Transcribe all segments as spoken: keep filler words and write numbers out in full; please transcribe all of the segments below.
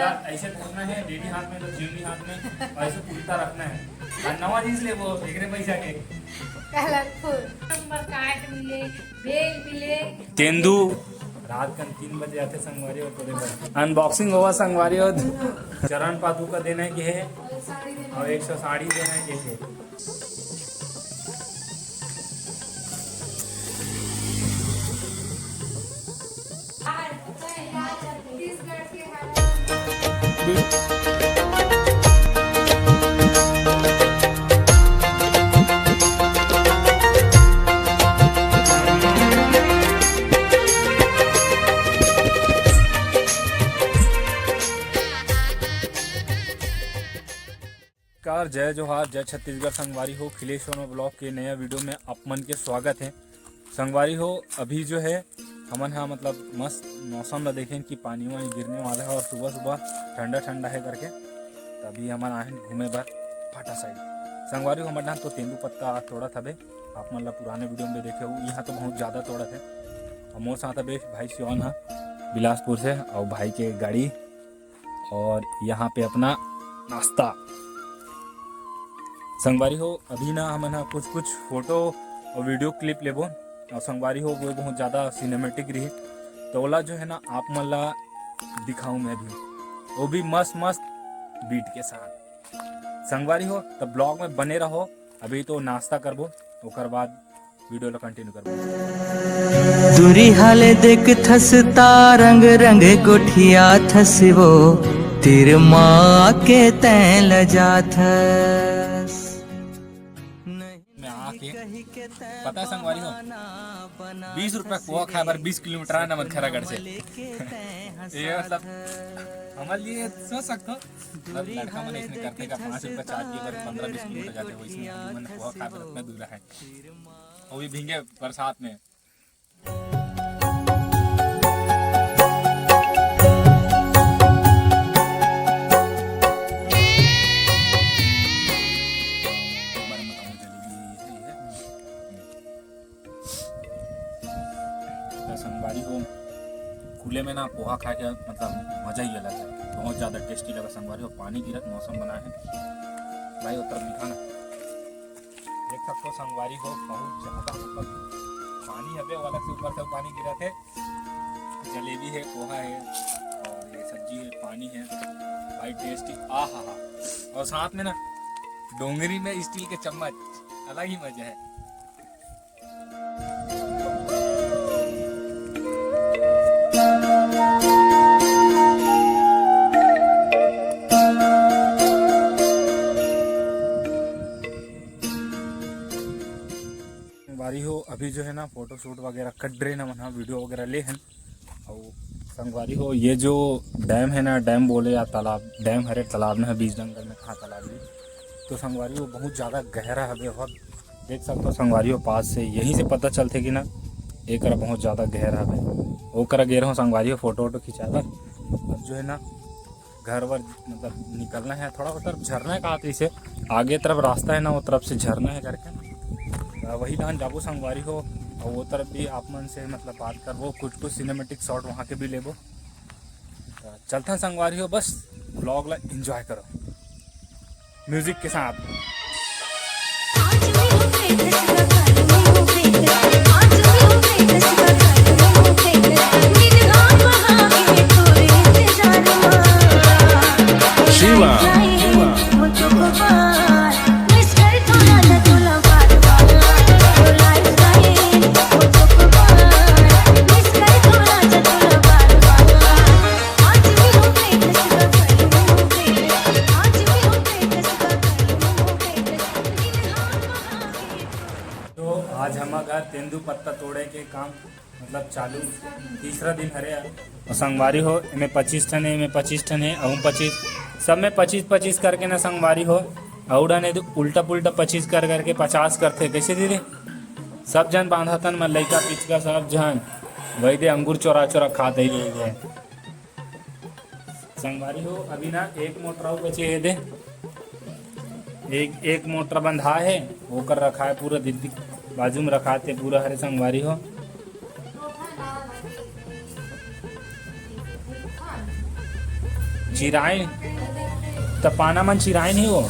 ऐसे धरना है, डेढ़ी हाथ में तो जीवनी हाथ में, और ऐसे उल्टा रखना है। और नवा जींस ले वो एकरे पैसा के। कलरफुल। नंबर कार्ड मिले, बेल मिले। तेंदू। रात कन तीन बजे आथे संगवारी हो तोरे बर। अनबॉक्सिंग होवा संगवारी हो। चरण पादुका देना है कि है? और एक सौ साड़ी देना है कि है? नमस्कार, जय जोहार, जय छत्तीसगढ़ संगवारी हो। खिलेश वर्मा ब्लॉग के नया वीडियो में आप मन के स्वागत है। संगवारी हो, अभी जो है हमन हा मतलब मस्त मौसम ला देखेन कि पानी वानी गिरने वाला है और सुबह सुबह ठंडा ठंडा है करके, तभी हमन आए हैं घूमे बर भाटा साइड। संगवारी हो, हमर डाहन तो तेंदू पत्ता तोड़त हबे, आप मन ला पुराने वीडियो में देखे हो, यहाँ तो बहुत ज़्यादा तोड़त है। और मोर साथ अबे भाई सियोन हा बिलासपुर से, और भाई के गाड़ी और यहाँ पे अपना नाश्ता। संगवारी हो, अभी ना हमन ह कुछ कुछ फोटो और वीडियो क्लिप लेबो, और संगवारी हो वो बहुत ज़्यादा सिनेमैटिक रही, तो ओला जो है ना आप मन ला दिखाऊँ मैं भी, वो भी मस्त मस्त बीट के साथ। संगवारी हो, तब ब्लॉग में बने रहो। अभी तो नाश्ता करबो, ओकर बाद वीडियो ला कंटिन्यू करबो। दूरी हाले देखथस ता रंग रंग गोठियाथस वो, तीर मा आके तैं लजाथस। मैं आके, पता है संगवारी हो, बीस रुपया पोहा खाए बर बीस किलोमीटर आना मत खैरागढ़ से। ये मतलब हमारे लिए सोच सकते हो, मतलब लड़का मन इसने करते का पाँच रुपया चाय पिए बर पंद्रह बीस किलोमीटर जाते हो, इसमें हम मन पोहा खाए बर इतना दूर है। वो भी भींगे बरसात में। तो संगवारी हो, खुले में ना पोहा खा के मतलब मजा ही अलग है, बहुत ज़्यादा टेस्टी लगा संगवारी हो। पानी गिरत मौसम बना है भाई, उत्तर दिखा ना। देख सकते हो संगवारी हो, बहुत ज्यादा ऊपर पानी हबे, वाला से ऊपर से पानी गिरा थे। जलेबी है, पोहा है और ये सब्जी है, पानी है भाई, टेस्टी, आ हा हा। और साथ में ना डोंगरी में स्टील के चम्मच, अलग ही मजा है। संगवारी हो, अभी जो है ना फोटो शूट वगैरह कर रहे ना, मन वीडियो वगैरह ले हैं। और संगवारी हो, ये जो डैम है ना, डैम बोले या तालाब, डैम हरे, तालाब ना है, बीच जंगल में कहाँ तालाब भी। तो संगवारी हो, बहुत ज़्यादा गहरा हवे और देख सकते हो संगवारी हो, पास से यहीं से पता चलते कि ना एकरा बहुत ज़्यादा गहरा हवे। ओकरा गे रहो संगवारी हो फोटो वोटो खिंचाए बर। अब जो है ना घर वर मतलब निकलना है, थोड़ा उधर झरना है कहा इसे, आगे तरफ रास्ता है ना, वो तरफ से झरना है करके। आ, वही धान जाबो संगवारी हो, और वो तरफ भी आप मन से मतलब बात करबो, कुछ कुछ सिनेमेटिक शॉट वहाँ के भी लेबो। तो चलता संगवारी हो, बस ब्लॉग ला एंजॉय करो म्यूजिक के साथ। शिवा। तो आज हम घर तेंदू पत्ता तोड़े के काम मतलब चालू, तीसरा दिन हरे यार। और संगवारी हो, एमे पच्चीस ठन है, एमे पच्चीस ठन है, अहू पच्चीस, सब में पच्चीस पच्चीस करके ना संगवारी हो। अउ डने तो उल्टा पुल्टा पच्चीस कर करके पचास करथे। कैसे दीदी? सब जन बांधतन में लइका पिचका सब जन वही दे अंगूर चोरा चोरा खात ही रही है। संगवारी हो, अभी ना एक मोटर अउ बचे हे दे, एक, एक मोटर बंधा है, ओकर रखा है पूरा दीदी, बाजू में रखा थे पूरा हरे संगवारी हो। चिराय, त पाना मन चिराय नहीं हो।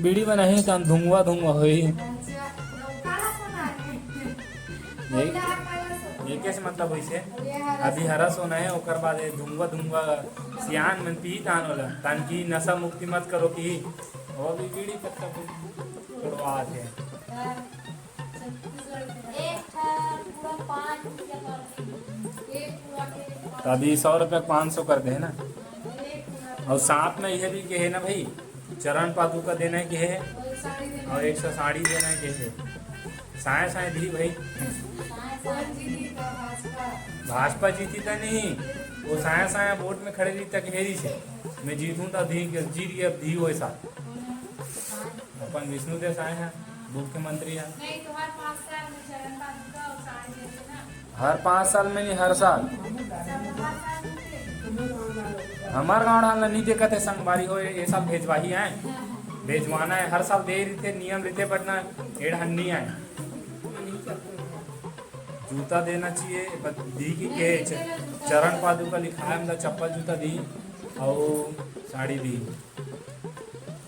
बीड़ी बनाही त धुंगवा धुंगवा होही। एक, एके से मतलब होइसे, अभी हरा सोना है, ओकर बाद ये धुंगवा धुंगवा सियान मन पी तान वाला, तान कि नशा मुक्ति मत करो कि वो भी बीड़ी पत्ता को तोड़वा दे। त अभी सौ रुपया पाँच सौ कर दे ना। और साथ में ये भी कहे ना भाई, चरण पादुका देना है कहे, और एक सौ साड़ी देना है कहे। साय साय दी भाई। भाजपा जीती त नहीं, वो साय साय वोट में खड़े रही तक हेरी से। मैं जीतूं त दी, जीत गई, अब दी वैसा। अपन विष्णु देव साय है, मुख्यमंत्री है। नहीं, तो हर पाँच साल में चरण पादुका और साड़ी देते ना। हर पाँच साल में नहीं, हर साल। हमार गांव ढाल नहीं देखत है संगवारी हो, ये साल भेजवाही आए, भेजवाना है। हर साल दे रही थे, नियम रहिथे, but ना, एड़हन नहीं आए। जूता देना चाहिए, but दी कि के च-, चरण पादुका लिखाए, मतलब चप्पल जूता दी और साड़ी दी।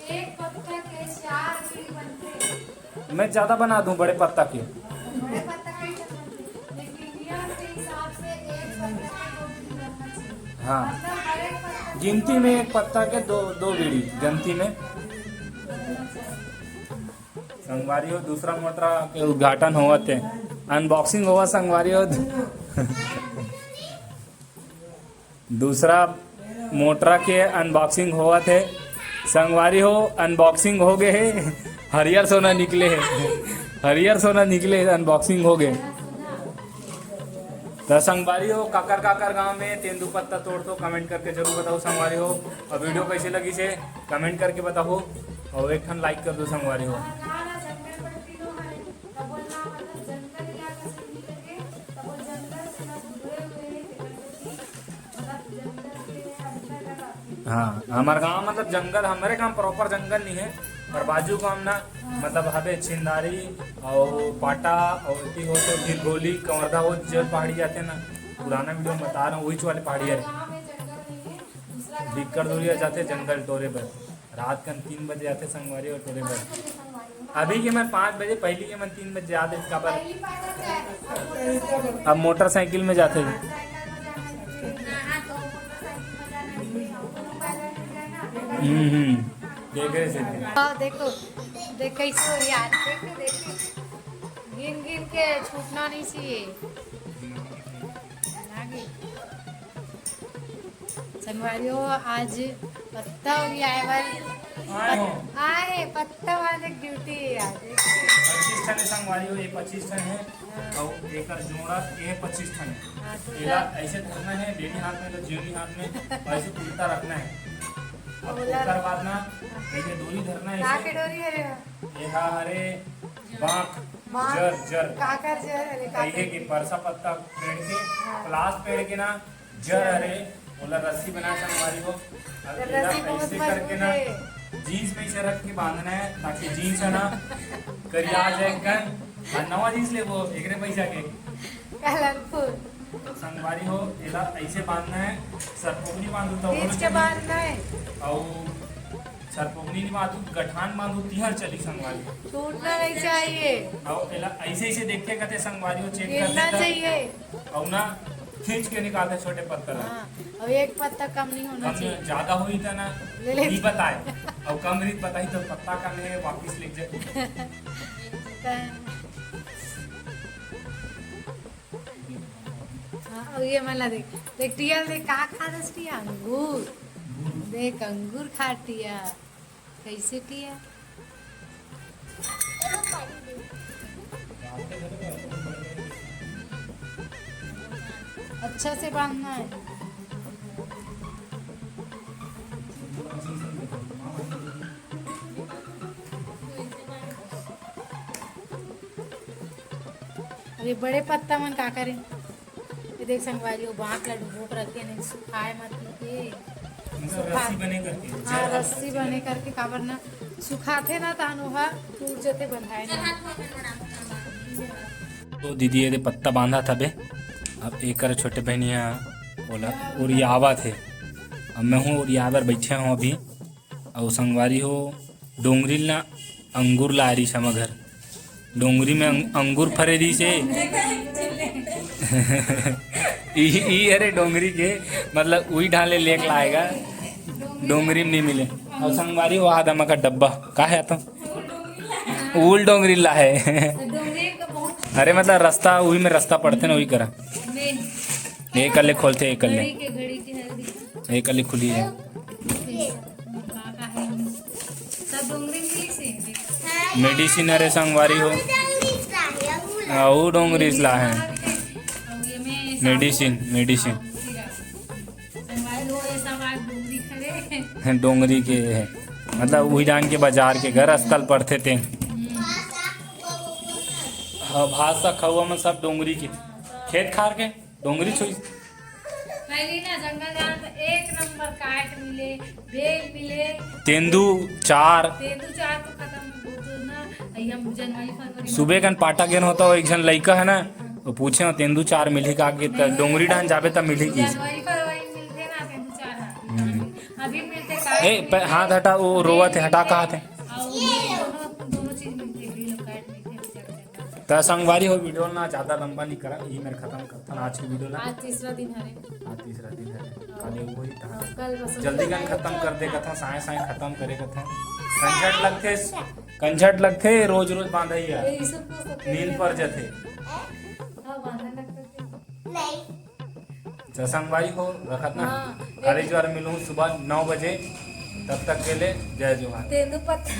एक पत्ता के चार बीड़ी बनते। मैं ज्यादा बना दूं बड़े पत्ता के। बड़े पत्ता का ही तो बनते। लेकिन नियम के हिसाब से एक पत्ता के दो बीड़ी बनना चाहिए। हाँ। मतलब बड़े पत्ता के गिनती में एक पत्ता के दो, दो बीड़ी गिनती में। संगवारी हो, दूसरा मोटरा के उद्घाटन होवत है, अनबॉक्सिंग होवत संगवारी हो। दूसरा मोटरा के अनबॉक्सिंग होवत हे संगवारी हो, अनबॉक्सिंग हो गए हे, हरियर सोना निकले हे, हरियर सोना निकले हे, अनबॉक्सिंग हो गए। त संगवारी हो, काकर काकर गांव में तेंदू पत्ता तोड़थो, कमेंट करके जरूर बताओ संगवारी हो। और वीडियो कैसे लगी से कमेंट करके बताओ, और एक ठन लाइक कर दो संगवारी हो। हाँ, हमार गांव मतलब जंगल, हमारे गांव प्रॉपर जंगल नहीं है, पर बाजू गांव ना, मतलब हवे छिंदारी और पाटा और एती हो तो गिरगोली, कंवरधा, वो जल पहाड़ी जाते ना, पुराना वीडियो में बता रहा हूँ, वही वाले पहाड़ी है। बिक्कर दूरिया जाते जंगल टोरे पर, रात कन तीन बजे आते संगवारी हो टोरे पर। अभी के मन पाँच बजे, पहली के मन तीन बजे आते, काबर अब मोटरसाइकिल में जाते। हम्म, हम्म, देख रहे थे। हाँ, देखो, देख कैसे हो रही है आज, देखो, देखो, गिन गिन के छूटना नहीं चाहिए। संगवारी हो, आज पत्ता वाली आए बर आए हो। आए, पत्ता वाले ड्यूटी है आज। पच्चीस ठन है संगवारी हो, ये पच्चीस ठन है। हाँ। और एकर जोड़ा ये पच्चीस ठन है। हाँ, तो एला क्या? ऐसे धरना है, डेढ़ी हाथ में तो जेवनी हाथ में, और ऐसे उल्टा रखना है। अब ओला ओकर बाद ना, ऐसे डोरी धरना है, का ऐसे। के डोरी हरे? ये हा हरे बांक, बांक, जर, जर। काकर जर, अरे, काकर। कहिए कि परसा पत्ता पेड़ के, हाँ। पलास पेड़ के ना, जर हरे, ओला रस्सी बना संगवारी हो। अब तो एला रस्सी बहुत ऐसे करके ना, मजबूत है। जींस में इसे रख के बांधना है, ताकि जींस है ना, करिया जाए कन। और नवा जींस लेबो, एकरे पैसा के। कलरफुल। तो संगवारी हो, एला ऐसे बांधना है, सरपोगनी बांधू तो खींच के बांधना है। और सरपोगनी नहीं बांधू, गठान बांधू, तिहर चली संगवारी। टूटना नहीं चाहिए। और एला ऐसे, ऐसे देख के कहते संगवारी हो, चेक कर गिरना देता। चाहिए। और ना खींच के निकालते छोटे पत्थर। हाँ, और एक पत्ता कम नहीं होना कम चाहिए। नहीं, ज्यादा हुई था ना, ले ले। नहीं बताए। और कम रीत बताई तो पत्ता कम है, वापिस ले जाए। हाँ, और ये मला देख, देख टिया, देख का खा दस टिया, अंगूर। देख अंगूर खा टिया, कैसे टिया? अच्छा से बांधना है। अरे बड़े पत्ता मन का करें? ये देख संगवारी, वो बांक ला डुबो के रखे, नहीं सुखाए मत के। सुखा, हाँ, रस्सी बने करके, काबर ना सुखाथे ना, तान ओहा टूट जथे, बंधाए ना। तो दीदी, ये दे पत्ता बांधत हबे। अब एकर छोटे बहिनी ह ओला उरियावत हे। अब मैं हूँ उरियाबर बैठे हूँ अभी। अउ संगवारी हो, डोंगरी ल ना अंगूर ला रिहिस हमर घर। डोंगरी में अंग-, अंगूर फरे रिहिस हे। ई, ई अरे डोंगरी के, मतलब उही ढाले लेके लाएगा। डोंगरी में नहीं मिले। अउ संगवारी हो, आधा मका डब्बा का है तो उल डोंगरी ला है। अरे मतलब रस्ता, उही में रस्ता पड़थे ना, उही करा। एक कले खोलथे, एक कले। एक कले खुली है। मेडिसिन, अरे संगवारी हो। अउ डोंगरी ला है। Medicine, medicine. डोंगरी के है, मतलब उही डाहन के बाजार के घर अस्तल पड़थे ते। हाँ, भात साग खउवा में सब डोंगरी के। खेत खार के डोंगरी छुई। पहले ना जंगल जाना तो एक नंबर काट मिले, बेल मिले। तेंदू चार। तेंदू चार तो खत्म होतो ना। अई हम जनवरी फरवरी में सुबह कन पाटा गेन होता, वो एक झन लइका है ना, वो पूछे हो, "तेंदू चार मिलही का?" कि त डोंगरी डाहन जाबे त मिलही की। जनवरी फरवरी में मिलथे ना तेंदू चार, हाँ। हम्म। अभी मिलथे का? ए, पे-, हाथ हटा, वो रोवत है, हटा, कहा थे? अउ दोनों, दोनों चीज मिलथे, बेल अउ काट मिलथे, हम चल जाएगा। त संगवारी हो, वीडियो ना ज्यादा लंबा नहीं करा, यही मेर खत्म करथन आज की वीडियो ला। आज तीसरा दिन हरे। आज तीसरा दिन हरे, काले वही था। हाँ, कल बस जल्दी कन खत्म कर दे कथन, साए साए खत्म करे कथन। कंझट लगथे, कंझट लगथे, रोज रोज बांधई है, यही सब तो सब नींद पर जथे। हाँ, बांधन लगथे। नहीं। त संगवारी हो, रखत ना। हाँ। अरे, एक बार मिलूँ सुबह नौ बजे, तब तक के लिए जय जोहार। तेंदू पत्ता,